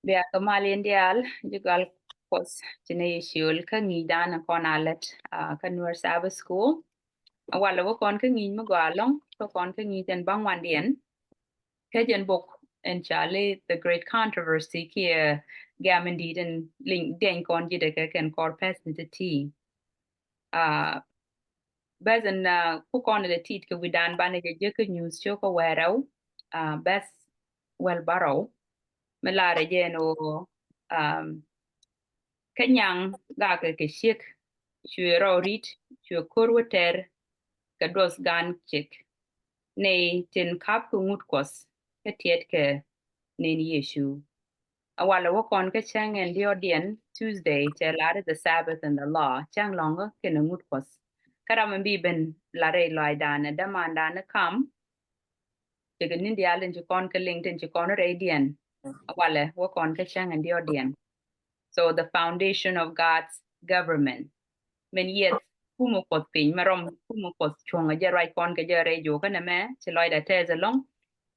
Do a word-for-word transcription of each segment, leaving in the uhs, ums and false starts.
Bia kɛ mal in diaal, ji̱ gal Kuɔth ci nɛ yɛ ciöl kä ŋi̱i̱cdan kɔn a lät, ah, kä Nuer Sabbath School. A walɛ wä kɔn kä ŋi̱i̱c mi gɔaa ɛlɔ̱ŋ, kä kɔn kä ŋi̱i̱c ɛn baŋ wandiɛn. Kä jɛn bok ɛn ca li The Great Controversy kiɛ gɛ̈m in di̱i̱t in liŋ diɛny kɔn ji̱ dee kɛ kɛn kɔr pɛth ni ti ti. Ah, bɛth in, ah, ku kɔn ilɛ tit kɛ wi̱dan banɛ jɛ jek kä nyuuth cio̱k kä wɛɛrɛw, ah, bɛth wäl bärɔw. Mi larɛ jɛ ɛn ɣöö, um, kä nyaŋ gakɛ kɛ ciek, cuɛ rɔw rit, cuɛ ko̱r wä tɛr kɛ duɔth gan ciek. Nɛy tin kap kɛ ŋut Kuɔth kä tiɛtkɛ nin Yecu. A walɛ wä kɔn kä cäŋ ɛn diɔ̱ɔ̱diɛn Tuesday cɛ lar i̱ The Sabbath and the Law, cäŋ lɔ̱ŋä kɛnɛ ŋut Kuɔth. Kä ram in bi ben lar rɛy lɔaacdan ɛ dämandan ni kam. Cɛ kɛ ni̱n diaal tin ci kɔn kä liŋ tin ci kɔn rɛydiɛn. A walɛ wä kɔn kä cäŋ ɛn diɔ̱ɔ̱diɛn. So the foundation of God's government. Min yieth kumɛ Kuɔth piny, mɛ rɔm kumɛ Kuɔth cuɔ̱ŋ a jɛ ruac kɔn kɛ jɛ rɛy juɔkä nɛmɛ, ci lɔcdä tɛth ɛlɔ̱ŋ.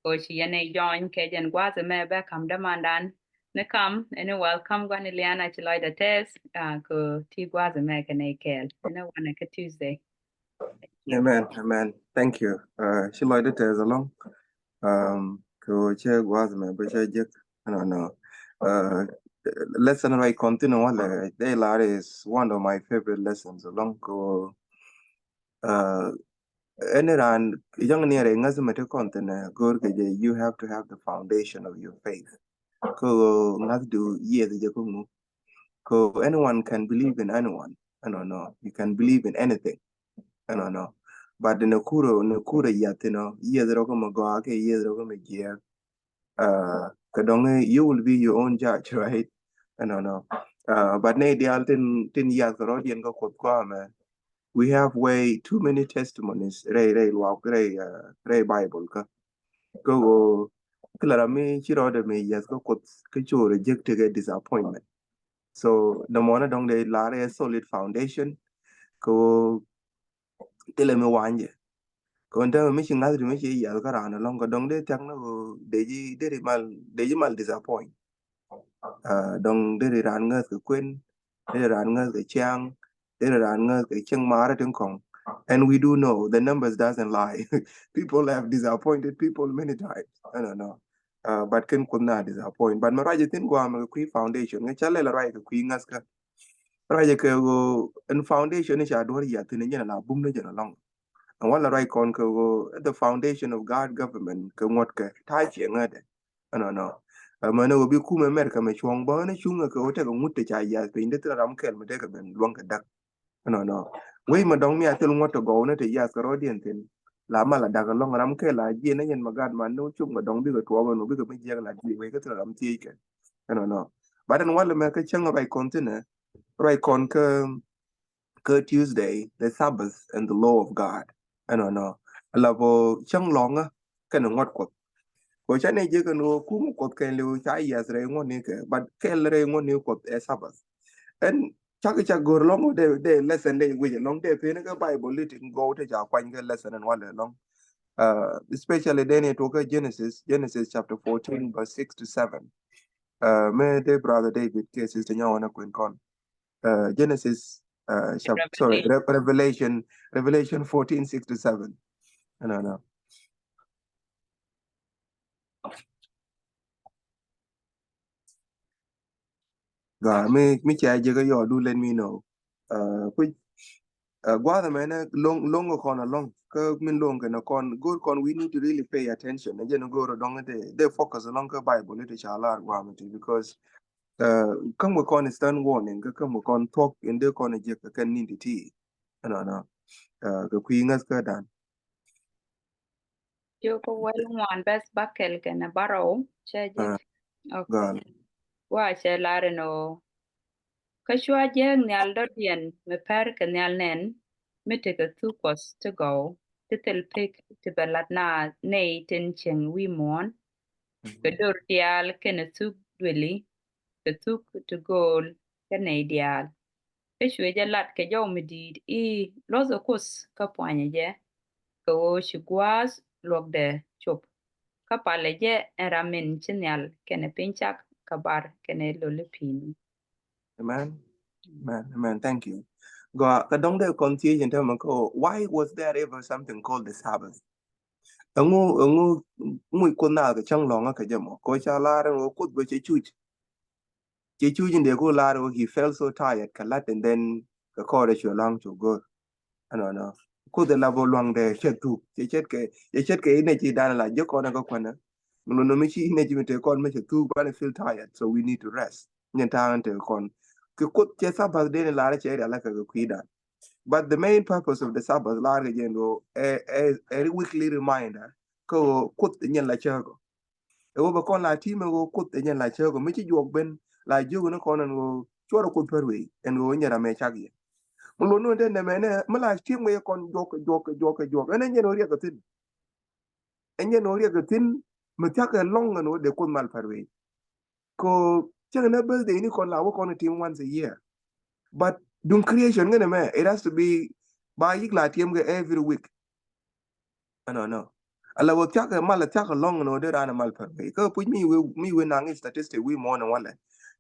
Kɛ ɣöö ci yɛn ɛ jɔny kɛ jɛn gua̱a̱th ɛmɛ bɛ ka̱m dämandan ni kam, ɛn ɛ welcome gua̱n Iliana, ci lɔcdä tɛth, ah, kɛ ɣöö ti gua̱a̱th ɛmɛ kɛ nɛy kɛɛl. Ɛn ɛ wanɛ kä Tuesday. Amen, amen. Thank you. Uh, ci lɔcdä tɛth ɛlɔ̱ŋ. Um, kɛ ɣöö cɛ gua̱a̱th ɛmɛ bä cɛ jek. I don't know. Uh, lesson ruac kɔn thi̱n walɛ, dee lar is one of my favorite lessons ɛlɔ̱ŋ kɛ ɣöö, uh, ɛn raan, yäŋ ni rɛy ŋäth mɛ ti kɔn thi̱n, uh, go̱o̱r kɛ jɛ, you have to have the foundation of your faith. Kɛ ɣöö ŋa̱thdu yieth jɛ kä ŋu. Kɛ ɣöö anyone can believe in anyone. I don't know. You can believe in anything. I don't know. But ni kurɛ, ni kurɛ yiath, you know, yieth rɔ kä mɛ gɔaa kɛ yieth rɔ kä mɛ jiɛɛk. Uh, kɛ dɔŋ, eh, you will be your own judge, right? I don't know. Uh, but nɛy diaal tin, tin yiath kɛ rɔɔdiɛn kä Kuoth kɔamɛ. We have way too many testimonies rɛy, rɛy luaak, rɛy, uh, rɛy Bible kä. Kä ɣöö kila ram mi ci rɔɔdɛ mi yiath kä Kuoth kä ci reject kɛ disappointment. So nɔmɔ ni dɔŋ dee lar ɛ solid foundation. Kä ɣöö thilɛ mi wanyɛ. Kɛ ɣöö täämɛ mi ci ŋa̱th ti mi ci yiath kä raan ɛlɔ̱ŋ kɛ dɔŋ dee thia̱k ni ɣöö dee ji̱, dee ji̱ mal, dee ji̱ mal disappoint. Uh, dɔŋ deri raan ŋäth kɛ kuën, deri raan ŋäth kɛ ciaŋ, deri raan ŋäth kɛ cieŋ maarä tin kɔŋ. And we do know the numbers doesn't lie. People have disappointed people many times. I don't know. Uh, but ken Kuoth na disappoint. But mɛ ruac ithin guam kɛ kui̱ foundation. Ŋɛ ca lɛl ruac kɛ kui̱ ŋäth kä. Ruac kɛ ɣöö ɛn foundation ni ca duɔr yiath thin jɛn la bum ni jɛn alɔŋ. Ɛn walɛ ruac kɔn kɛ ɣöö the foundation of God government kɛ ŋuɔ̱t kɛ ta̱a̱ ciɛ ŋädɛ. Ɛnɔnɔ. Ɛmɛnɛ ɣöö bi kumɛ America mɛ cuɔ̱ŋ bä ni cuŋɛ kɛ ɣöö tekɛ ŋut te ca yiath piny, dee thilɛ ram kɛl mi tekɛ ben luäŋ kɛ däk. Ɛnɔnɔ. Wec mɛ dɔ̱ŋ mi a thil ŋuɔ̱t te gɔw ni te yiath kɛ rɔɔdiɛn thi̱n. La mal a da̱k ɛlɔ̱ŋ ram kɛl a jiɛn ni yɛn mɛ gat man ni wä cuk mɛ dɔ̱ŋ bikɛ tuɔɔk ɛn ɣöö bikɛ mi jiɛk la diɛc wec kä thilɛ ram thiecɛ. Ɛnɔnɔ. But ɛn walɛ mɛ kä cäŋ ruac kɔn thi̱n ɛ, ruac kɔn kä kä Tuesday, the Sabbath and the law of God. Ɛnɔnɔ. Ala bä cäŋ lɔ̱ŋä kɛnɛ ŋuɔ̱t Kuɔth. Kɛ canɛ jek ɛn ɣöö kum Kuɔth kɛn liw ca yiath rɛy ŋuɔ̱tni kɛ, but kɛl rɛy ŋuɔ̱tni Kuɔth ɛ Sabbath. Ɛn cak, cak go̱r lɔ̱ŋ dee, dee lesson dee wi̱c ɛlɔ̱ŋ dee pen kä Bible i̱ tin gɔw te ca kuany kä lesson ɛn walɛ ɛlɔ̱ŋ. Uh, especially dee ni tuɔk kä Genesis, Genesis chapter fourteen, verse six to seven. Uh, mɛ dee brother David kɛ sister Nyawa na kuɛn kɔn. Uh, Genesis, uh, chap-, sorry, Revelation. Re-, Revelation, Revelation fourteen, six to seven. Ɛnɔnɔ. Ga mi, mi ca jek yɔ, do let me know. Uh, quick, uh, gua̱th ɛmɛnɛ lo̱ŋ, lo̱ŋ kɔn ɛlɔ̱ŋ. Kä min lo̱ŋ kɛn kɔn, go̱r kɔn, we need to really pay attention. Ɛ jɛn go̱r dɔŋ te, dee focus ɛlɔ̱ŋ kä Bible te ca lar gua̱a̱m te, because Uh, kä mi kɔn stern warning, kä, kä mi kɔn thuɔ̱k in dee kɔn jek kɛ kɛn ni̱n ti̱ti̱. Ɛnɔnɔ. Uh, kɛ kui̱ ŋäth kä dan. Cio̱k wäl ŋuan bɛth bäkɛl kɛnɛ bärɔw cɛ jek. Uh, okay. Gal. Wa cɛ lar ɛn ɣöö, kä cua jääk nhial dɔ̱diɛn mi pɛr kɛ nhial nɛn, mi tekɛ thuk Kuɔth ti gɔw, ti thil pek ti bɛ lat na nɛy tin cieŋ wi̱i̱ muɔ̱ɔ̱n. Kɛ dor diaal kɛnɛ thuk duëli, kɛ thuk ti gööl kɛ nɛy diaal. Kä cuɛ jɛ lat kɛ jɔw mi di̱i̱t i̱ luɔ̱thɛ Kuoth kä puanyɛ jɛ, kɛ ɣöö ci gua̱a̱th luɔkdɛ cop. Kä palɛ jɛ ɛn ram min ci nhial kɛnɛ piny cak kɛ bar kɛnɛ loli pi̱i̱ni. Amen. Amen. Amen. Thank you. Gɔaa, kɛ dɔ̱ŋ dee kɔn thiec in term of, why was there ever something called the Sabbath? Ɛŋu, ɛŋu muc Kuoth naath kɛ cäŋ lɔ̱ŋä kɛ jɛ mɔ? Kɛ ca lar ɛn ɣöö Kuoth bɛ cɛ cuc. Cɛ cuc in dee ku lar ɣöö he felt so tired kɛ la̱t, and then kɛ kɔɔrɛ cuɛ lɔ̱ŋ cu go̱r. Ɛnɔnɔ. Kuoth ɛ la bä luaŋdɛ cɛ thuk. Cɛ ce̱tkɛ, cɛ ce̱tkɛ inɛ ci dan la jɛ kɔn ɛ kä kuanɛ. Mun lɔ nomi ci inɛ ci mi te kɔn mɛ cɛ thuk, banɛ feel tired. So we need to rest. Nyɛn ta̱a̱ in te kɔn. Kɛ Kuoth cɛ Sabbath den in lar cɛ rial kɛ kɛ kui̱dan. But the main purpose of the Sabbath lar kɛ jɛ ɛn ɣöö ɛ, ɛ, ɛ weekly reminder kä ɣöö Kuoth nyɛn la cäkɔ. Ɛ ɣöö bɛ kɔn la ti̱i̱m ɛ ɣöö Kuoth ɛ nyɛn la cäkɔ, mi ci juɔk ben la jiök ni kɔn ɛn ɣöö cuɔrɛ Kuoth pär wei, ɛn ɣöö nyɛn ram ɛ cak yɛ. Mi luɔt ni wä den nɛmɛ nɛ mi la ti̱i̱m ɛ kɔn juɔk, juɔk, juɔk, juɔk, ɛn ɛ nyɛn ɣöö riɛk kɛ thi̱n. Ɛ nyɛn ɣöö riɛk kɛ thi̱n, mi thia̱k ɛ lɔ̱ŋ ɛn ɣöö dee Kuoth mal pär wei. Kɛ ɣöö cäŋ nɛ birthday ni kɔn la wä kɔn ti̱i̱m once a year. But duŋ creation ŋänɛ mɛ, it has to be ba yik la ti̱i̱m kɛ every week. Ɛnɔnɔ. Ala wä thia̱k ɛ mal, thia̱k ɛ lɔ̱ŋ ɛn ɣöö dee raan ɛ mal pär wei. Kä puc mi wee, mi wee naŋ statistic wi̱i̱ muɔ̱ɔ̱n ɛ walɛ.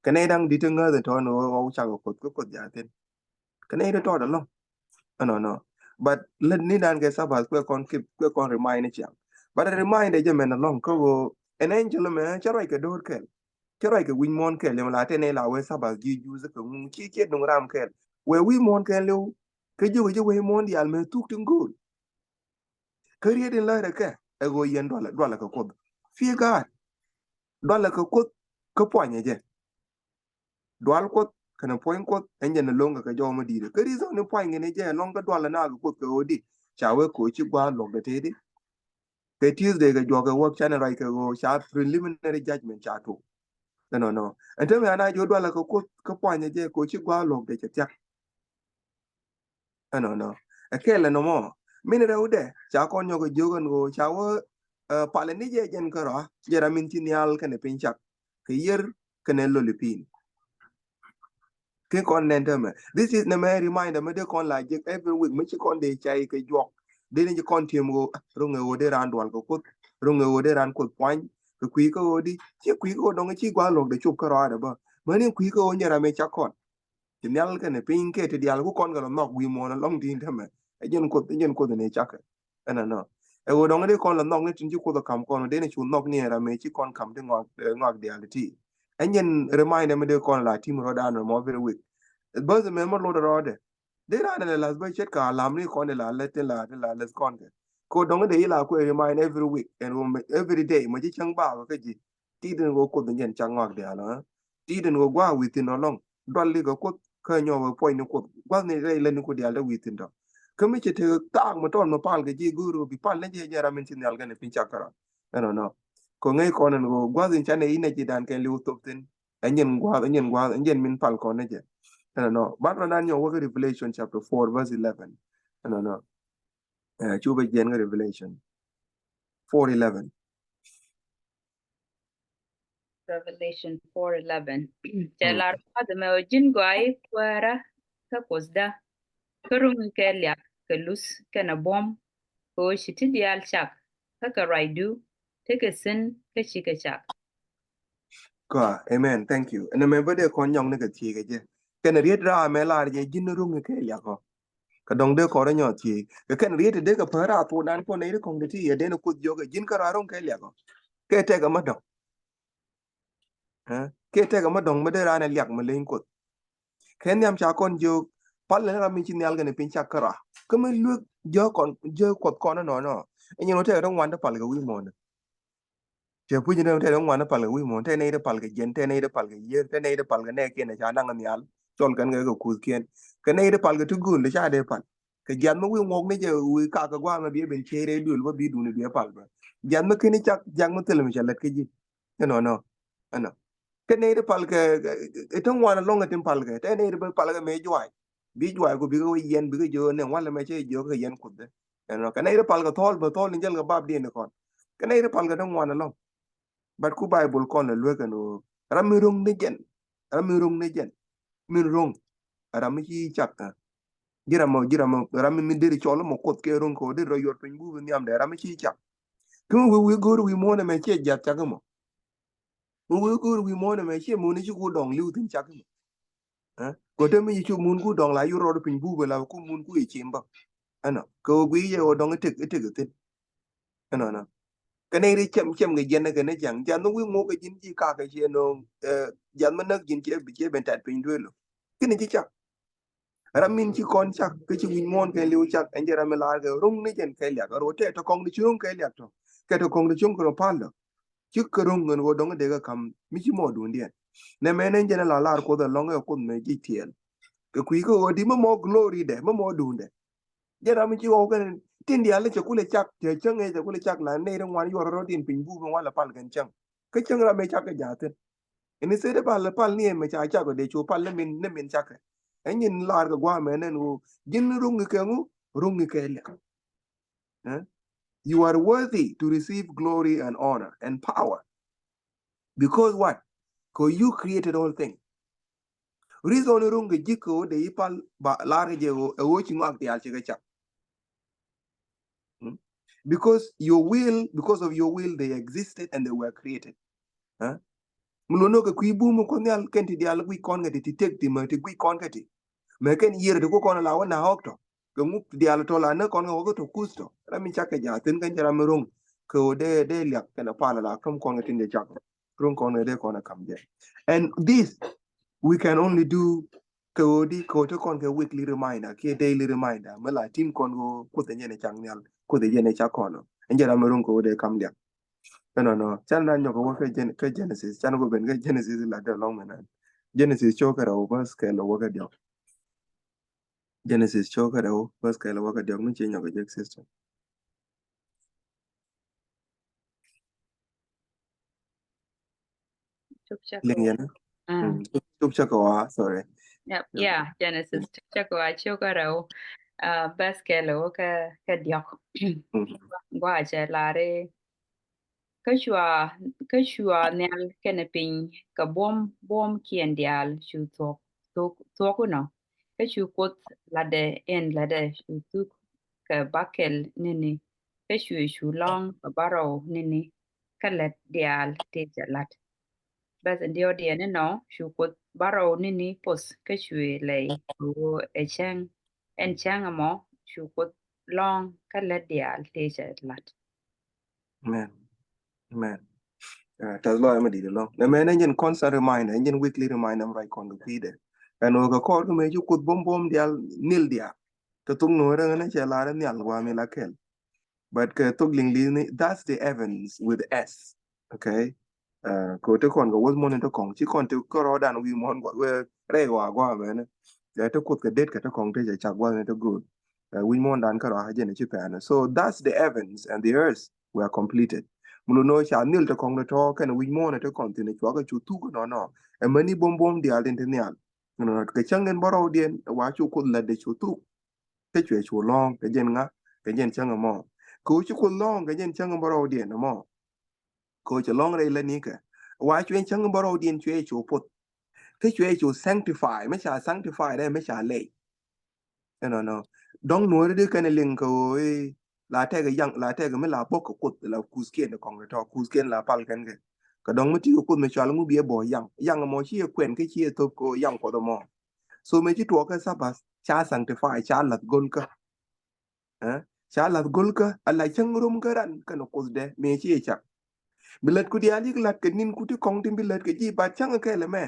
Kɛ nɛy da̱ŋ di̱t ɛ ŋääth ɛ tɔ̱ɔ̱n ɛ ɣöö wä cak ɛ Kuoth, kä Kuoth jaathin. Kɛ nɛy ti tɔɔt ɛlɔ̱ŋ. Ɛnɔnɔ. But lät ni dan kɛ Sabbath kuɛ kɔn keep, kuɛ kɔn remind ni ciaŋ. But a remind ɛ jɛ mɛn ɛlɔ̱ŋ kä ɣöö ɛn angel mɛ cɛ ruac kɛ do̱r kɛl. Cɛ ruac kɛ wi̱c muɔ̱ɔ̱n kɛl yɛm la tɛn ɛ la wee Sabbath ji̱ Jews kɛ ŋu ci ciet nuŋ ram kɛl. Wee wi̱i̱ muɔ̱ɔ̱n kɛl liw. Kä jiök ji̱ wee muɔ̱ɔ̱n diaal mɛ thuk tin go̱o̱l. Kä riet in lɔcdɛ kɛ ɛ ɣöö yɛn dualɛ, dualɛ kɛ Kuoth. Fear God. Dualɛ kɛ Kuoth kä puɔnyɛ jɛ. Dual Kuoth kɛnɛ puɔ̱ny Kuoth ɛn jɛn ɛ lo̱ŋ kɛ kɛ jɔw mi di̱i̱t. Kä reason ni puɔ̱ny kɛnɛ jɛ ɛlɔ̱ŋ kä dualɛ na kɛ Kuoth kɛ ɣöö di ca wee koci gua̱a̱th luɔkdɛ tëëdi. Kɛ Tuesday kɛ juɔk kɛ wäk canɛ ruac kɛ ɣöö ca preliminary judgment ca tok. Ɛnɔnɔ. Ɛn täämɛ ana jiök dualɛ kɛ Kuoth kä puɔ̱nyɛ jɛ koci gua̱a̱th luɔkdɛ cɛ thia̱k. Ɛnɔnɔ. Ɛ kɛl ɛnɔmɔ min rɛwdɛ ca kɔn nyɔk ɛ jiök ɛn ɣöö ca wä, ɛ, palɛ ni jɛ jɛn kärɔa, jɛ ram min ci nhial kɛnɛ piny cak kɛ yiër kɛnɛ loli pi̱i̱n. Kä kɔn nɛn täämɛ. This is nɛmɛ reminder mi dee kɔn la jek every week, mi ci kɔn dee cay kɛ juɔk. Dee ni ci kɔn ti̱em ɣöö, ah, ruŋ ɛ ɣöö dee raan dual kɛ Kuoth, ruŋ ɛ ɣöö dee raan Kuoth puany kɛ kui̱ kä ɣöö di, ci kui̱ kä ɣöö dɔŋ ci gua̱a̱th luɔkdɛ cop kärɔadɛ bä. Mäni kui̱ kä ɣöö nyɛ ram ɛ cak kɔn. Ci nhial kɛnɛ piny kɛ ti diaal ku kɔn kɛ lɔ nhɔk wi̱i̱ muɔ̱ɔ̱n ɛlɔ̱ŋ tin täämɛ. Ɛ jɛn Kuoth, ɛ jɛn Kuoth ni cakɛ. Ɛnɔnɔ. Ɛ ɣöö dɔŋ dee kɔn lɔ nhɔk ni tin ci Kuoth ɛ ka̱m kɔn, dee ni cu nhɔk ni ɛ ram ɛ ci kɔn ka̱m ti ŋɔak, ɛ, ŋɔak diaal ti. Ɛ jɛn reminder mi dee kɔn la ti̱i̱m rɔɔdan mɔ every week. Bäth mɛ mɔ lot rɔɔdɛ. Dee raan ɛ lɛ la̱th bä ce̱tkɛ alam ni kɔn ɛ la lät tin la, tin la lät kɔn kɛ. Kɛ ɣöö dɔŋ dee yi la kuɛ remind every week ɛn ɣöö every day mɔ ci cäŋ bak kä ji̱. Ti̱i̱t in ɣöö Kuoth in jɛn cak ŋɔak diaal, ɛ? Ti̱i̱t in ɣöö gua̱a̱th wi̱i̱ thi̱n ɛlɔ̱ŋ. Dual likɛ Kuoth kä nyɔk ɛ puɔ̱ny ni Kuoth. Gua̱th ni rɛy lät ni Kuoth diaal te wi̱i̱ thi̱n tɔ. Kä mi ci te thaak mi tɔl mi pal kɛ ji̱ go̱o̱r ɣöö bi pal ni jɛ jɛ ram in ci nhial kɛnɛ piny cak kärɔa. Ɛnɔnɔ. Kɛ ŋäc kɔn ɛn ɣöö gua̱th in canɛ inɛ ji̱ dan kɛn li̱w thop thi̱n. Ɛn jɛn gua̱th, ɛn jɛn gua̱th, ɛn jɛn min pal kɔn ni jɛ. Ɛnɔnɔ. Ban rɔ nan nyɔk wä kä Revelation chapter four verse eleven. Ɛnɔnɔ. Ɛ, cupɛ jiɛn kä Revelation four eleven. Revelation four eleven. Cɛ lar gua̱th ɛmɛ ɣöö ji̱n gɔaa i̱ Kuäärä kä Kuothdä, kä ro̱ŋ kɛ liak kɛ luth kɛnɛ buɔ̱m, kɛ ɣöö ci ti diaal cak, kä kɛ ruacdu tekɛ thi̱n kä cikɛ cak. Gɔaa, amen, thank you. Ɛn ɛmɛ bä dee kɔn nyɔk ni kɛ thiec kɛ jɛ. Kɛn riet raa mɛ lar jɛ ji̱n ro̱ŋ kɛ liak ɔ. Kɛ dɔŋ dee kɔn rɔ nyɔk thiec. Kɛ kɛn riet dee kɛ päär a thok dan kɔn nɛ ri kɔŋ dee ti yɛ dee ni Kuoth jiök ɛ ji̱n kärɔa ro̱ŋ kɛ liak ɔ. Kɛ tɛk ɛmɛ dɔŋ. Ɛ? Kɛ tɛk ɛmɛ dɔŋ mi dee raan ɛ liak mi leny Kuoth. Kɛ nhiam ca kɔn jiök pal ni ram mi ci nhial kɛnɛ piny cak kärɔa. Kä mi luek jiök kɔn, jiök Kuɔth kɔn ɛnɔnɔ. Ɛnyɛn wä tɛk ɛ dee ŋuan dee pal kɛ wi̱i̱ muɔ̱ɔ̱n. Cɛ puc ni tɛn ŋuan pal kɛ wi̱i̱ muɔ̱ɔ̱n, tɛn nɛy ti pal kɛ jiɛn, tɛn nɛy ti pal kɛ yiër, tɛn nɛy ti pal kɛ nɛɛkiɛn ca naŋ nhial, cɔl kɛn kɛ kɛ kuthkiɛn. Kɛ nɛy ti pal kɛ ti gööl ti ca dee pal. Kɛ jiath mi wi̱i̱ ŋuɔk ni jɛ wi̱i̱ kak kɛ gua̱a̱ mɛ biɛ ben ciey rɛy duël bä bi duni biɛ pal bä. Jiath mi keni cak, jiath mi thil mi cɛ lät kä ji̱. Ɛnɔ, ɛnɔ. Ɛnɔ. Kɛ nɛy ti pal kɛ, kɛ, kɛ, ti ŋuan ɛlɔ̱ŋ ti pal kɛ, tɛn nɛy ti pal kɛ mëë juac. Bi juac ku bikɛ wä yɛn, bikɛ jiök ni walɛ mɛ cɛ jiök kɛ yɛn kuth dee. Ɛnɔ, kɛ nɛy ti pal kɛ thɔɔl, bɛ thɔɔl ni jäl kɛ bap diɛn kɔn. Kɛ nɛy ti pal kɛ ti ŋuan ɛlɔ̱ŋ. But ku Bible kɔn lɛ luek ɛn ɣöö ram mi ro̱ŋ ni jɛn, ram mi ro̱ŋ ni jɛn, min ro̱ŋ, ram mi ci cak. Ji̱ ram mɔ, ji̱ ram mɔ, ram mi deri cɔl mɔ Kuoth kɛ ro̱ŋ kɛ ɣöö deri rɔ yuɔr piny bupɛ nhiamdɛ, ram mi ci cak. Kä mi wi̱i̱ wi̱i̱ go̱o̱r wi̱i̱ muɔ̱ɔ̱n ɛmɛ ciɛ jiath cak ɛmɔ. Mi wi̱i̱ go̱o̱r wi̱i̱ muɔ̱ɔ̱n ɛmɛ ciɛ muɔ̱ɔ̱n ci ku dɔŋ li̱w thi̱n cak ɛmɔ. Ɛ? Kɔ te mi ci cu muɔ̱ɔ̱n ku dɔŋ la yur rɔɔd piny bup la ku muɔ̱ɔ̱n ku i̱ cim bä. Ɛnɔ kɛ ɣöö gui̱i̱ yɛ ɣöö dɔŋ itek itek ithin. Ɛnɔ nɔ. Kɛ nɛy ri cɛm cɛm kɛ jiɛn kɛ ni ja̱ŋ ja̱n ni wi̱i̱ ŋok kɛ ji̱n ci kakɛ ciɛ nööŋ. Ɛ, ja̱n mi näk ji̱n ciɛ ciɛ ben tat piny duëël ɔ. Kini ci cak. Ram min ci kɔn cak kä ci wi̱c muɔ̱ɔ̱n kɛ li̱w cak ɛn jɛ ram mi laar kɛ ro̱ŋ ni jɛn kɛ liak. Ɛ ro̱ tɛ tɔ kɔŋ di ci ro̱ŋ kɛ liak tɔ kɛ tɔ kɔŋ di cuŋ kɛ rɔ pal dɔ. Ci kɛ ro̱ŋ ŋän ɣöö dɔŋ dee kɛ ka̱m mi ci mɔ duundiɛn. Nɛ mɛn ɛn jɛn la laar Kuoth ɛlɔŋ kɛ Kuoth mɛ ji̱ tiɛɛl. Kɛ kui̱ kä ɣöö di mi mɔ glory dɛ mi mɔ duundɛ. Jɛ ram mi ci ɣɔw kɛn tin diaal ni cɛ kulɛ cak cɛ cäŋ ɛ cɛ kulɛ cak la nɛy ri ŋuan yuɔr rɔ din piny buk mi wal ɛ pal kɛn cäŋ. Kä cäŋ ram mi cak kɛ jaathin. Ini sede pal pal ni ɛmɛ ca cak ɔ dee cu pal ni min ni min cakɛ. Ɛn nyin lar kɛ guamɛ nɛn wu jin ruŋ kɛ ŋu ruŋ kɛ liak. Eh? You are worthy to receive glory and honor and power. Because what? Because you created all things. Reason ruŋ kɛ jik kɛ wu dee ipal ba lar kɛ jɛ wu ɛ wu ci ŋuak dial ci kɛ cak. Hmm? Because your will, because of your will, they existed and they were created. Huh? Mi luɔt ni kɛ kui̱ bum mi Kuoth Nhial kɛn ti diaal guic kɔn kɛ ti ti tek ti mɛ ti guic kɔn kɛ ti. Mɛ kɛn yier ti ku kɔn la wä na ɣɔk tɔ. Kɛ ŋuk ti diaal tɔ la näk kɔn kɛ ɣɔk tɔ kuth tɔ. Ram mi cak kɛ ja thin kɛn cɛ ram mi ro̱ŋ. Kɛ ɣöö dee dee liak kɛn a pal la käm kɔn kɛ tin dee cak. Ro̱ŋ kɔn kɛ dee kɔn a kam jɛ. And this we can only do kɛ ɣöö di kɛ ɣöö te kɔn kɛ weekly reminder kiɛ daily reminder mi la tim kɔn kɛ ɣöö Kuoth ɛ nyɛn ɛ cak nhial Kuoth ɛ nyɛn ɛ cak kɔn ɔ. Ɛn jɛ ram mi ro̱ŋ kɛ ɣöö dee kam liak. Ɛnɔnɔ can na nyɔk wä kä Gen- kä Genesis can kɔ ben kä Genesis la dee lɔŋ mɛ nan. Genesis cok kɛ rɛw bäth kɛ lɔ wä kä diɔk. Genesis cok kɛ rɛw bäth kɛ lɔ wä kä diɔk mi ci nyɔk jek system. Liŋ yɛn. Mm. Cuk cak wa, sorry. Yep. Yeah, Genesis cuk cak wa cuk arɛw. Uh, bäth kɛ lɔ wä kä kä diɔk. Gua cɛ lari. Kä cua kä cua nhial kɛnɛ piny kɛ buɔm buɔm kiɛn diaal cu thuɔk thuɔk thuɔk inɔ. Kä cu Kuoth latdɛ in latdɛ cu thuk kɛ bakɛl nini. Kä cu cu lɔŋ kɛ barɔw nini. Kä lät diaal ti cɛ lat. Bäth in diɔt diɛn inɔ cu Kuoth barɔw nini poth kä cu lɛy kɛ ɣöö ɛ cäŋ ɛn cäŋ ɛmɔ cu Kuoth lɔŋ kä lät diaal ti cɛ lat. Amen. Amen. Uh, tas lɔ ɛmɛ dit lɔ. Nɛ mɛ nɛ jɛn constant reminder, jɛn weekly reminder mi ruac kɔn kɛ kui̱dɛ. Ɛn wä kɛ kɔr kɛ mɛ ci Kuoth buɔm buɔm dial nil dial. Kɛ thok nuɔrɛ nɛ cɛ lar nhial wa mi la kɛl. But kɛ thok liŋ liŋ ni that's the heavens with S. Okay. Uh, kɛ te kɔn kɛ wuɔth muɔn te kɔŋ ci kɔn te kärɔɔdan wi̱i̱ muɔn guath wee rɛy wa gua mɛn. Kɛ te Kuoth kɛ det kɛ te kɔŋ te cɛ cak guath ni te good. Uh, wi̱i̱ muɔn dan kärɔa jɛn ci pɛn. So that's the heavens and the earth were completed. Mulu no ca nil te kɔŋ te tɔ kɛn wi̱i̱ muɔn te kɔn thin cuakɛ cu thuk nɔ nɔ. Ɛ mɛni buɔm buɔm dial tin te nial. Nɔ kɛ cäŋ in bärɔw diɛn wa cu Kuoth lät de cu thuk. Kä cuɛ cu lɔ̱ŋ kɛ jɛn ŋa kɛ jɛn cäŋ ɛmɔ. Kɛ wu ci Kuoth lɔ̱ŋ kɛ jɛn cäŋ bärɔw diɛn ɛmɔ. Kɛ wu ci lɔ̱ŋ rɛy lä nikɛ wa cuɛ cäŋ bärɔw diɛn cuɛ cu poth. Kä cuɛ cu sanctify mi ca sanctify rɛ mi ca lɛy. Ɛnɔnɔ dɔ̱ŋ nuɔri di kɛn liŋ kɛ wu i̱ la tɛk yaŋ la tɛk mi la bok kɛ Kuoth la kuthkiɛn kɔŋ tɔ kuthkiɛn la pal kɛn kɛ. Kɛ dɔ̱ŋ mi ti kɛ Kuoth mi cual ŋu biɛ bɔ yaŋ yaŋ ɛmɔ ci yɛ kuɛn kä ci yɛ thop kɛ wu yaŋ Kuoth ɛmɔ. So mëë ci tuɔɔk kä Sabbath ca sanctify ca lath go̱lkä. Eh? Ca lath go̱lkä a la cäŋ rom kä ran kɛn Kuothdɛ mëë ci yɛ cak. Bi lät ku diaal yik lat kɛ nin ku ti kɔŋ tin bi lät kɛ ji̱ bat cäŋ kɛɛl ɛmɛ.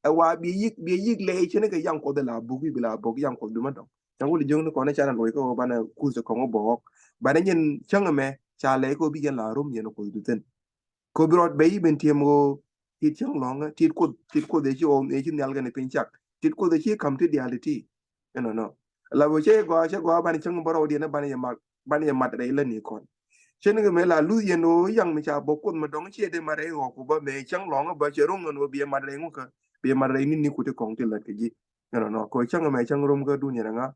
Ɛ wa bi yik bi yik lɛy cɛn kɛ yaŋ Kuoth la buk bi la buk yaŋ Kuoth bi ma dɔŋ. Cäŋ wul jiökni kɔn ca ran ruɔy kä wä banɛ kuth kɔŋ wä bɔɔk. Banɛ jɛn cäŋ ɛmɛ ca lɛy kɛ wä bi jɛn la rom yɛn Kuoth du thin. Kɛ bi rɔɔd bɛ i̱ ben tiɛm ɣöö tit cäŋ lɔ̱ŋä tit Kuoth tit Kuoth ëë ci ɣɔw ëë ci nhial kɛnɛ piny cak tit Kuoth ëë ci ka̱m ti diaal ti ti. Ɛnɔnɔ la wee cɛ gɔaa cɛ gɔaa banɛ cäŋ bärɔw diɛn banɛ yɛ mat banɛ yɛ mat rɛy lätni kɔn. Cɛn kɛ mëë la luth yɛn ɣöö yaŋ mi ca bä Kuoth mi dɔ̱ŋ ciɛ dee mat rɛy ɣɔk ku bä mëë cäŋ lɔ̱ŋä bä cɛ ro̱ŋ ɛn ɣöö bi yɛ mat rɛy ŋukä bi yɛ mat rɛy ni̱n ni ku ti kɔŋ ti lät kɛ ji̱. Ɛnɔnɔ kɛ cäŋ ɛmɛ cäŋ rom kä dun yɛn ɛŋa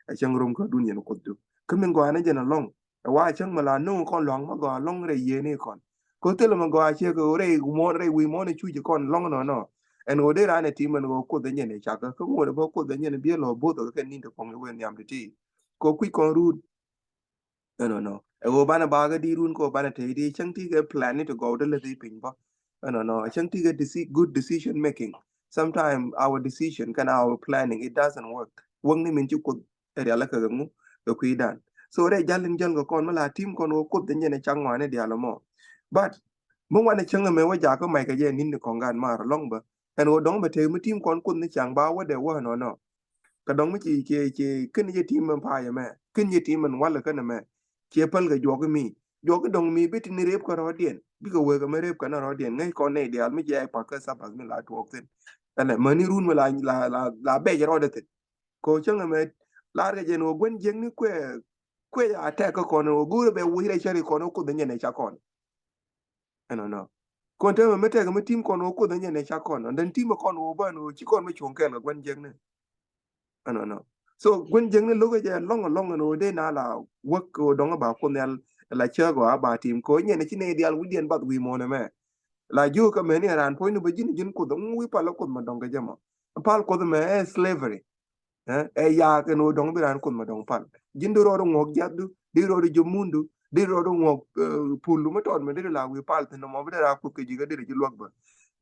ɛ cäŋ rom kä dun yɛn Kuoth du. Kä min gɔaa ni jɛn ɛlɔ̱ŋ Ɛ wa cäŋ mi la no̱o̱ŋ kɔn luaŋ ma gɔaa lɔ̱ŋ rɛy yeni kɔn. Kɛ thilɛ mi gɔaa ciɛ kɛ rɛy muɔ̱ɔ̱n rɛy wi̱i̱ muɔ̱ɔ̱n cuc kɔn lɔ̱ŋ nɔnɔ. Ɛn ɣöö dee raan ɛ ti mɛn ɣöö Kuoth ɛ nyɛn ɛ cak kä ŋot ɛ bä Kuoth ɛ nyɛn ɛ biɛ lɔ bo̱th ɛ kɛ ni̱n te kɔŋ ɛ wen nhiam ti ti. Kɛ kui̱ kɔn ruut. Ɛnɔnɔ. Ɛ ɣöö banɛ bakä di run kɛ ɣöö banɛ te di cäŋ ti kɛ plan ni ti gɔw dee lɛ di piny bä. Ɛnɔnɔ cäŋ ti kɛ deci-, good decision making. Sometimes our decision kɛnɛ our planning, it doesn't work. Wäŋ ni min ci Kuoth ɛ rial kɛ kɛ ŋu kɛ kui̱dan. So rɛ jal in jäl kɛ kɔn mi la tim kɔn wä Kuoth in jɛn ɛ cak ŋuani dial mɔ. But mi wanɛ cäŋ ɛmɛ wä jakä mac kɛ jɛ nin ni kɔŋ gan mar lɔŋ bä. Ɛn wä dɔŋ bä te mi tim kɔn Kuoth ni caŋ ba wä dɛ wä nɔnɔ. Kɛ dɔŋ mi ci ci ci kin jɛ tim mɛ pa yɛ mɛ kin jɛ tim mɛ wal kɛ nɛ mɛ. Ciɛ päl kɛ juɔk mi juɔk dɔŋ mi bi ti ni rep kɛ rɔɔdiɛn bikɛ wek kɛ mɛ rep kɛ nɛ rɔɔdiɛn ŋäc kɔn nɛ dial mi jɛ pak kɛ Sabbath mi la tuɔk thin. Ɛnɛ mɛ ni run mi la la la la bɛc rɔɔdɛ thin. Ko cäŋ ɛmɛ lar kɛ jɛn wä guän jiäkni kuɛ kuɛ a tɛk kä kɔn wä go̱o̱rɛ bɛ wuc rɛ cäri kɔn wä Kuoth nyɛn ɛ ca kɔn. Ɛnɔnɔ kɔn tɛmɛ mi tɛk mi tim kɔn wä Kuoth nyɛn ɛ ca kɔn ɔn den tim kɔn wä bän wä ci kɔn mi cuɔ̱ŋ kɛɛl kɛ guän jiäkni. Ɛnɔnɔ so guän jiäkni lo̱k kɛ jɛ lɔŋ lɔŋ ɛn wä dee na la wäk wä dɔŋ ba Kuoth nhial la cäk wä a ba tim ko nyɛn ci nɛ dial wi̱diɛn bath wi̱i̱ muɔ̱n ɛmɛ. La jiök kɛ mɛ ni ɛ raan puɔ̱nyni bä ji̱n ji̱n Kuoth ŋu wi̱i̱ pal ɛ Kuoth ma dɔŋ kɛ jɛ mɔ pal Kuoth mɛ ɛ slavery. Ɛ ɛ yaak ɛn ɣöö dɔ̱ŋ bi raan Kuoth ma dɔ̱ŋ pal. Ji̱n di rɔɔd ŋuɔ̱k jiathdu, di rɔɔd jɔmundu, di rɔɔd ŋuɔ̱k puldu mi tɔɔt mi di la wi̱i̱ pal thi̱n nɔmɔ bi di raa Kuoth kɛ ji̱ kä di ri ji̱ luäk bä.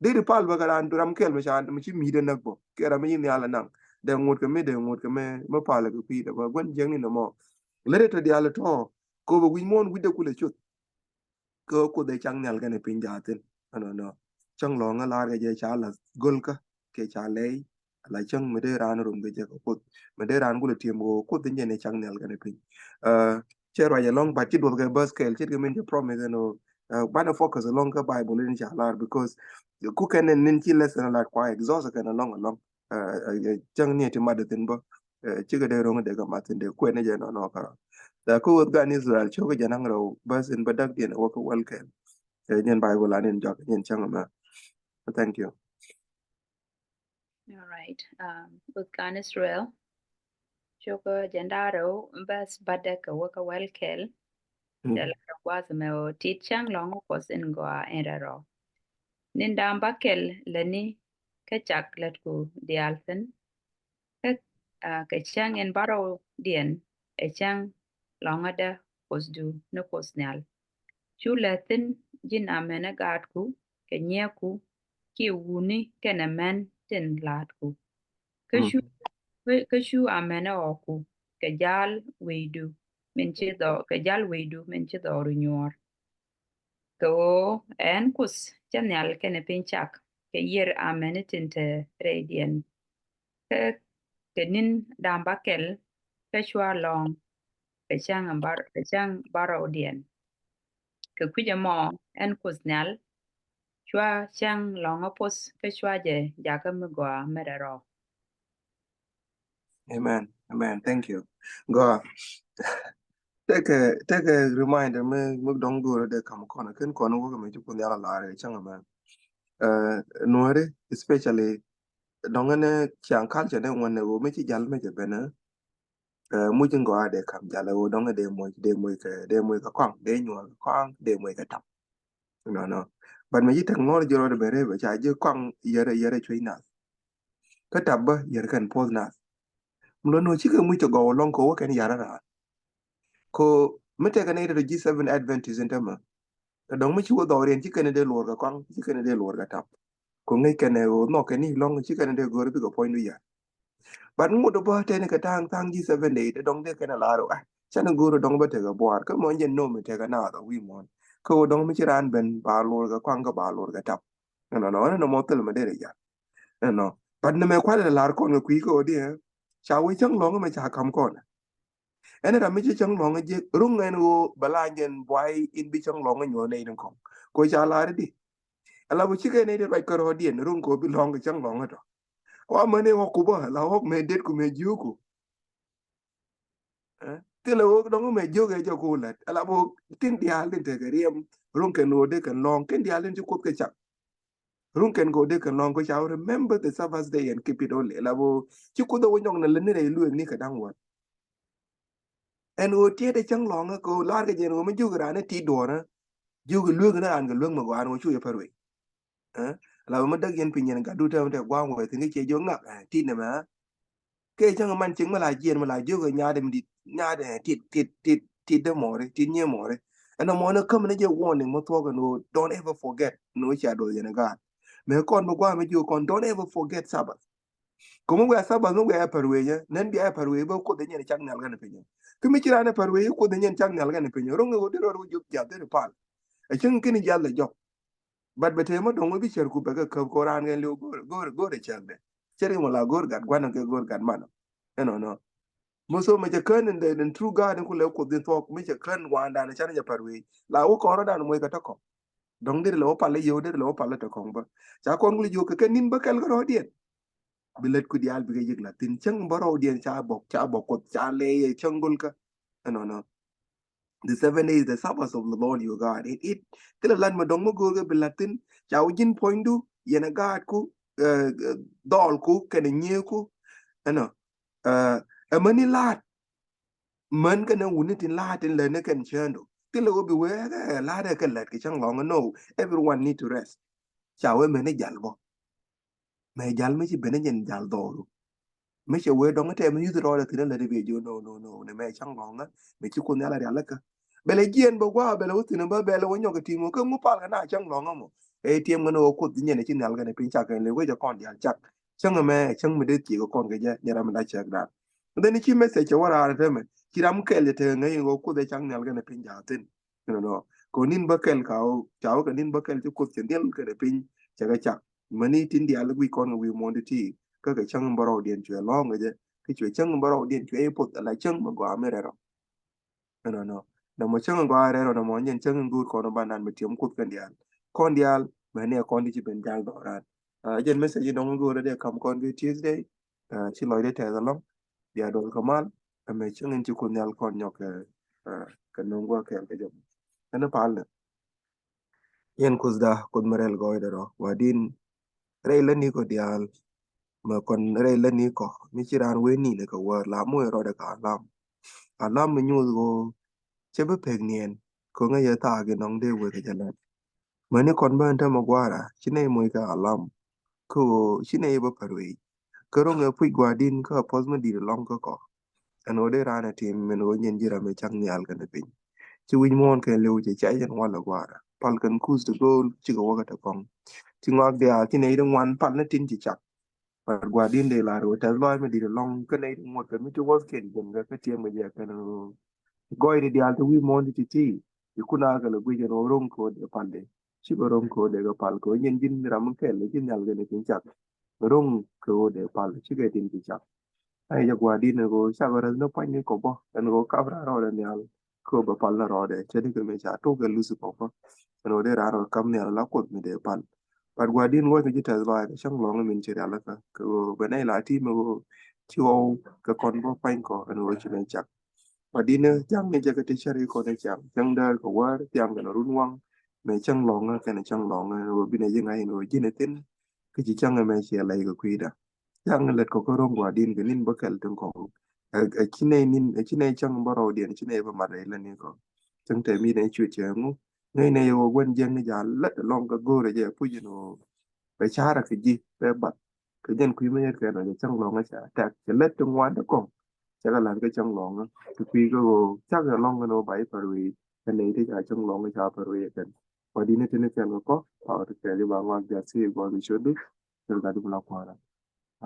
Di ri pal bä kɛ raan ram kɛl mi ca mi ci mi̱i̱t ɛ näk bä kɛ ram mi ci nhial ɛ naŋ. Dee ŋot kɛ mi dee ŋot kɛ mi mi pal kɛ kui̱dɛ bä gua̱n jiäkni nɔmɔ. Lät ɛ tɔ diaal ɛ tɔ̱ kɛ bä wi̱c muɔ̱ɔ̱n wi̱cdɛ kulɛ cuth. Kä Kuoth ɛ cak nhial kɛnɛ piny jathin. Ɛnɔnɔ cäŋ lɔ̱ŋä lar kɛ jɛ ca la gölkä kɛ ca lɛy. La cäŋ mi dee raan rom kɛ jɛ kɛ Kuoth mi dee raan kulɛ tiɛm kɛ Kuoth in jɛ ni cak nhial kɛnɛ piny. Cɛ ruac ɛlɔ̱ŋ but ci duɔth kɛ bäth kɛl ce̱tkɛ min cɛ promise ɛn ɣöö banɛ focus ɛlɔ̱ŋ kä Bible in ca lar because ku kɛn in nin ci lesson lat kua exhaust kɛn ɛlɔ̱ŋ ɛlɔ̱ŋ. Cäŋ ni ti mat thin bä. Cikɛ dee ro̱ŋ dee kɛ mat thin dee kuɛn ni jɛ nɔnɔ kärɔ. Dee kä weth gan Israel cokɛ jɛ naŋ rɛw bäth in bä dak diɛn wä kä wäl kɛl. Nyɛn Bible an in jɔak nyɛn cäŋ mɛ. Thank you. All right. Weth gan Israel cokɛ jɛ nda rɛw bäth bä dak kɛ wä kä wäl kɛl. Dee la rɛ guath mɛ wä tit cäŋ lɔŋ Kuɔth in gɔaa in rɛ rɔ. Nin da̱a̱m bä kɛl lɛ ni kä cak lät ku diaal thin. Kä kɛ cäŋ in bärɔwdiɛn ɛ cäŋ lɔ̱ŋädä Kuothdu ni Kuoth Nhial. Cu lɛ thi̱n ji̱n amɛnɛ gaatku kɛ nyiɛɛku kiɛ wutni kɛnɛ män tin la̱a̱tku. Kä cu kä cu amɛnɛ ɣɔ̱ku kɛ ja̱a̱l wecdu min ci dhɔ kɛ ja̱a̱l wecdu min ci dhɔru nyuɔ̱ɔ̱r. Kɛ ɣöö ɛn Kuoth cä nhial kɛnɛ piny cak kɛ yiër amɛni tin te rɛydiɛn. Kä kɛ ni̱n da̱a̱m bä kɛl kä cua lɔ̱ŋ kɛ cäŋ bär kɛ cäŋ bärɔwdiɛn. Kɛ kui̱c ɛmɔ ɛn Kuoth nhial cua cäŋ lɔ̱ŋä poth kä cua jɛ jakä mi gɔaa mi rɛl rɔ. Amen. Amen. Thank you. Gɔaa. Tekɛ tekɛ reminder mi mi dɔŋ duɔrɛ dee kam kɔn ken kɔn wä kɛ mi ci Kuoth nhial a lar kɛ cäŋ ɛmɛ. Nuɔri especially dɔŋ ɛn cäŋ culture ni ŋuɔn ni wä mi ci jal mi jɛ ben. Muc in gɔaa dee kam jal wä dɔŋ dee muc dee muc kɛ dee muc kɛ kɔaŋ dee nyuɔl kɛ kɔaŋ dee muc kɛ tap. Nɔnɔ. But mi ci technology rɔ dee ben rep ca ji̱ kɔaŋ yɛrɛ yɛrɛ cuec nath. Kä tap bä yɛrɛ kɛn poth nath. Mi lɔ nɔ cikɛ muc tɔ gɔw lɔŋ kɛ wä kɛn yɛrɛ raan. Ko mi tekɛ ni tɔ G seven Adventist in tämɛ. Dɔŋ mi ci wä dhɔriɛn ci kɛn dee luɔr kɛ kɔaŋ ci kɛn dee luɔr kɛ tap. Ko ŋäc kɛn ɛ ɣöö nhɔk kɛn ni lɔŋ ci kɛn dee go̱r bikɛ puɔ̱nydu yɛr. But ŋut bä tɛn kɛ ta̱a̱ŋ ta̱a̱ŋ ji̱ seven day dee dɔŋ dee kɛn a lar ɛ cä ni go̱o̱r dɔŋ bä tekɛ buaar kä mɔ jɛ no̱o̱m tekɛ naath ɔ wi̱i̱ muɔ̱ɔ̱n. Kä ɣöö dɔŋ mi ci raan ben ba luɔr kɛ kɔaŋ kä ba luɔr kɛ tap. Ɛnɔnɔ ɛn nɔmɔ thil mɛ dee rɛ jal. Ɛnɔ but ni mɛ kualɛ lar kɔn kɛ kui̱ kä ɣöö diɛ ca wee cäŋ lɔ̱ŋ mɛ ca ka̱m kɔn. Ɛn ram mi ci cäŋ lɔ̱ŋ jiɛ ruŋ ɛn ɣöö bɛ la jɛn buay in bi cäŋ lɔ̱ŋ nyuɔ̱n nɛy tin kɔŋ ko ca lar di. Ala bu cikɛ nɛy ti ruac kärɔɔdiɛn ruŋ ko bi lɔ̱ŋ kɛ cäŋ lɔ̱ŋ tɔ. Wa män i̱ ɣɔk ku bä la ɣɔk mɛ det ku mɛ jiöku. Thilɛ ɣöö dɔ̱ŋ mɛ jiök ɛ jɛ ku lät ala bu tin diaal tin tekɛ riɛm ruŋ kɛn ɣöö dee kɛn lɔ̱ŋ kɛn diaal tin ci Kuoth kɛ cak. Ruŋ kɛn kɛ ɣöö dee kɛn lɔ̱ŋ kɛ ca remember the Sabbath day and keep it holy ala bu ci Kuoth ɛ wä nyɔk nɛ lät ni rɛy lueek ni kɛ da̱ŋ wän. Ɛn ɣöö tiɛt ɛ cäŋ lɔ̱ŋä kɛ ɣöö la̱rkɛ jɛ ɛn ɣöö mi jiök raan ɛ ti̱i̱t duɔ̱ɔ̱rä jiök ɛ lueek ni raan kɛ lueek mi gɔaa ɛn ɣöö cu yɛ pär wec. La mi däk yɛn piny yɛn gatdu tɛm tɛ gua̱a̱ŋ wee thi̱n kä ciɛ jiök ŋak ti̱i̱t nɛmɛ. Kɛ cäŋ man cieŋ mi la jiɛn mi la jiök ɛ nyaat mi dit nyaat ti̱i̱t ti̱i̱t ti̱i̱t tit dee mɔri, tit nyie mɔri. Ɛn ɛmɔ ni käm ni jɛ warning mɔ thuɔk ɛn ɣöö don't ever forget ni ɣöö cia duɔth yɛn ɛ gaat. Mɛ kɔn bi gua̱a̱ mi jiök kɔn, don't ever forget Sabbath. Kä mi wiaa Sabbath mi wiaa ɛ pär wecä, nɛn bia ɛ pär wecä bä Kuoth ɛ nyɛn cak nhial kɛnɛ piny ɔ. Kä mi ci raan ɛ pär wecä Kuoth ɛ nyɛn cak nhial kɛnɛ piny ɔ, ro̱ŋ ɛ ɣöö dee rɔɔd wä jop jiath dee ri pal. Ɛ cäŋ kini jiath lɛ jɔk. But bɛ tëë mä dɔ̱ŋ wä bi cär ku bɛ kɛ käp kɛ raan kɛn liw go̱o̱r, go̱o̱r, go̱o̱r ɛ cäk dɛ. Cär in wala go̱o̱r gat gua̱n kɛ go̱o̱r gat man ɔ. Ɛnɔ nɔ. Mɔ so mɛ cɛ kään in the, in true God in ku lɛ Kuoth in thuɔk, mi cɛ kään waandan can jɛ pär wecä. La wä kɔn rɔ̱dan moc kɛ tɔ̱ kɔ̱ŋ. Dɔ̱ŋ deri lɛ wä pal i̱ yio̱w, deri lɛ wä pal i̱ tɔ̱ kɔ̱ŋ bä. Ca kɔn ku lɛ yio̱w kɛ kɛ ni̱n bä kɛl kä rɔ̱diɛn. Bi lät ku diaal bikɛ yik la̱thi̱n. Cäŋ bä rɔ̱diɛn ca bɔk, ca bɔk Kuoth, ca lɛ yɛ cäŋ go̱l kä. Ɛnɔ nɔ. The seven days, the Sabbath of the Lord your God. It, it, thilɛ lat mi dɔ̱ŋ mi go̱o̱r kɛ bi la̱thi̱n. Ca wä ji̱n puɔ̱nydu, yɛn ɛ gaatku, eh, eh, dhɔlku, kɛnɛ nyieeku. Ɛnɔ, eh, ɛ mäni la̱a̱t. Män kɛnɛ wuni tin la̱a̱t tin lät ni kɛn cäändu. Thilɛ wä bi wee, eh, la̱a̱t ɛ kɛ lät kɛ cäŋ lɔ̱ŋä. No, everyone need to rest. Ca wee mäni jal bä. Mɛ jal mi ci ben jɛn jal dhɔru. Mi cɛ wee dɔŋ tɛm yuth rɔɔdɛ thi̱n lät i̱ bi jiö no, no, no, ni mɛ cäŋ lɔ̱ŋä, mi ci Kuoth Nhial a rialikä. Bɛlɛ jiɛn bä gua̱a̱, bɛlɛ wä thi̱n bä, bɛlɛ wä nyɔk iti̱i̱ŋ wä kä ŋu pal kɛ na cäŋ lɔ̱ŋä mɔ. Ɛ tiɛm kɛn wä Kuoth nyɛn ci nhial kɛn piny cak kɛn lɛ wecɛ kɔn diaal cak. Cäŋ mɛ, cäŋ mi dee thiek kɔn kɛ jɛ, nyɛ ram mi la cäk dan. Then ci message cɛ wä raar tɛmɛ, ci ram kɛl jɛ tekɛ ŋäc in wä Kuoth ɛ cak nhial kɛn piny jathin. Inɔ nɔ. Kɛ ni̱n bä kɛl ka wä, ca wä kɛ ni̱n bä kɛl ci Kuoth cɛ nhial kɛnɛ piny, cɛ kɛ cak. Mäni tin diaal wi̱i̱ kɔn kɛ wi̱i̱ muɔ̱ɔ̱n ti̱ti̱, kä kɛ cäŋ bä rɔɔdiɛn cuɛ lɔ̱ŋ kɛ jɛ, kä cuɛ cäŋ bä rɔɔdiɛn cuɛ i̱ puɔth ala cäŋ bä gɔaa mi rɛl rɔ. Inɔ nɔ. Nɔmɔ cäŋ gɔaa rɛl rɔ, nɔmɔ nyɛn cäŋ go̱o̱r kɔn bä nan mi tiɛm Kuoth kɛn diaal. Kɔn diaal, mäni ɛ kɔn ti ci ben jal dhɔran. Ah, jɛn message in dɔŋ go̱o̱r dee kam kɔn kɛ Tuesday. Ah, ci lɔcdɛ tɛth ɛlɔ̱ŋ. Bia duɔth kɛ mal, ɛmɛ cäŋ in ci Kuoth Nhial kɔn nyɔk kɛ, ah, kɛ no̱o̱ŋ gua̱a̱th kɛɛl kɛ jɛ. Ɛn palnɛ. Yɛn Kuothda, Kuoth mi rɛl gɔɔydɛ rɔ, Gua̱di̱n, rɛy lätnikɔ diaal, mɛ kɔn rɛy lätnikɔ, mi ci raan wee ni̱n kɛ wäär, la moc rɔɔdɛ kɛ alam. Alam mi nyuuth ɣöö cɛ bi pek niɛn, kɛ ŋäc yɛ thaak inɔŋ dee wek kɛ jɛ lät. Mäni kɔn bä ɛn täämɛ Gua̱a̱ra, ci nɛy moc kɛ alam, kä ɣöö ci nɛy bä pär wec. Kä ro̱ŋ ɛ puc Gua̱di̱n kä a puɔ̱th mi di̱i̱t ɛlɔ̱ŋ kä kɔ. Ɛn ɣöö dee raan ɛ tim min ɣöö nyɛn ji̱ ram ɛ cak nhial kɛnɛ piny. Ci wi̱c muɔ̱ɔ̱n kɛn li̱w cɛ ca yɛn walɛ Gua̱a̱ra. Pal kɛn kuth ti go̱o̱l cikɛ wäkɛ te kɔ̱ŋ. Ci ŋɔak diaal ci nɛy ti ŋuan pal ni tin ci cak. But Gua̱di̱n dee lar ɣöö tɛth lɔaac mi di̱i̱t ɛlɔ̱ŋ kä nɛy ti ŋuɔ̱t kɛ mi ti wäth kɛn jɛn kɛ kä tiɛm kɛ jɛ kɛn ɣöö gɔɔydɛ diaal ti wi̱i̱ muɔ̱ɔ̱n ti ti ti. Ci kun a kɛ lɛ guic ɛn ɣöö ro̱ŋ kɛ ɣöö dee pal dee. Cikɛ ro̱ŋ kɛ ɣöö dee kɛ pal kɛ ɣöö nyɛn ji̱n ram mi kɛl ci nhial kɛnɛ tin cak. Ro̱ŋ kɛ ɣöö dee pal cikɛ tin ci cak. Ay jɛ Gua̱di̱n ɛn ɣöö cakɛ räth ni pua̱nyni kɔ bä ɛn ɣöö kap raar rɔɔdɛ nhial. Kɛ ɣöö bɛ pal ni rɔɔdɛ cɛ ni kɛ mëë ca tok kɛ luthi kɔ bä. Ɛn ɣöö dee raar rɔɔdɛ kap nhial la Kuoth mi dee pal. But Gua̱di̱n wäth kɛ ji̱ tɛth lɔaac kɛ cäŋ lɔ̱ŋ min ci rialikä kɛ ɣöö bɛ nɛy la ti̱i̱m ɛ ɣöö ci ɣɔw kɛ kɔn bä pua̱ny kɔ ɛn ɣöö ci nɛy cak. Gua̱di̱n ɛ ja̱ŋ ni jɛ kɛ ti cär i̱ kɔn ɛ ciaŋ cäŋ däär kɛ wäär thiaŋ kɛn run waŋ. Mëë cäŋ lɔ̱ŋä kɛnɛ cäŋ lɔ̱ŋä ɛn ɣöö binɛ ji̱ ŋa̱c ɛn ɣöö ji̱n ɛ thi̱n. Kä ci cäŋ ɛmɛ ciɛ lɛy kɛ kui̱da. Cäŋ lät kɔ kä ro̱ŋ Gua̱di̱n kɛ ni̱n bä kɛl tin kɔŋ. Ɛ, ɛ ci nɛy ni̱n, ɛ ci nɛy cäŋ bä rɔɔdiɛn, ci nɛy bä mat rɛy lätni kɔ. Cäŋ tɛm i̱ nɛy cuɛ cɛ ŋu. Ŋäcnɛ yɛ wä gua̱n jiäkni ja̱ lät ɛlɔ̱ŋ kɛ go̱o̱rɛ jɛ puc ɛn ɣöö bɛ ca̱rä kɛ ji̱ bɛ bath. Kɛ jɛn kui̱ mi yɛt kɛn ɔ jɛ cäŋ lɔ̱ŋä ca tɛk cɛ lät ti ŋuan ti kɔŋ. Cɛ kɛ la̱t kɛ cäŋ lɔ̱ŋä ti kui̱ kɛ ɣöö cak ɛlɔ̱ŋ kɛn ɣöö ba ji̱ pär wee kɛ nɛy ti ca cäŋ lɔ̱ŋä ca pär wee kɛn. Gua̱di̱n ti ni kɛn kɛ kɔ ba wä ti kɛɛl i̱ ba ŋɔak ja̱ thiee gua̱a̱th i̱ cot di. Thil gat i̱ bi la kua̱rä.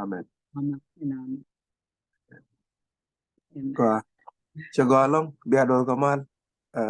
Amen. Amen. Amen. Amen. Kua cɛ gɔaa ɛlɔ̱ŋ bia duɔth kɛ mal. Ɛ,